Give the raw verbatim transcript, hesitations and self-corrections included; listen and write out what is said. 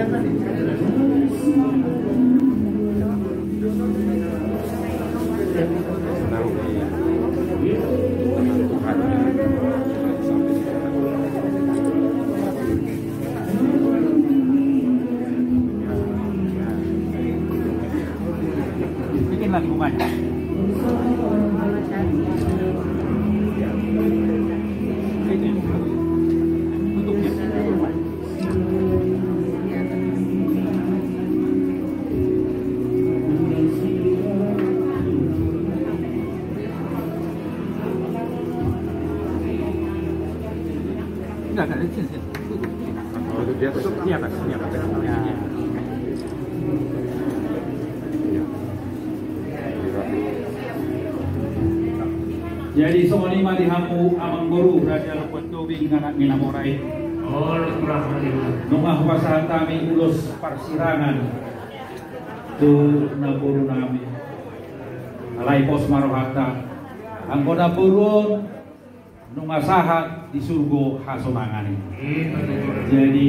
Bikin lagi bunganya. Itu yang tutupnya. Enggak, enggak, sini, sini. Tutupnya. Di atas, di atas. Ya. Jadi songon i ma di hamu amangboru, raja Lumban Tobing, anak ni na mora i. Nunga hupasahat hami ulos parsirangan tu namboru nami. Alai pos ma rohanta, anggo namboru on nunga sahat di surgo hasonangan i. Jadi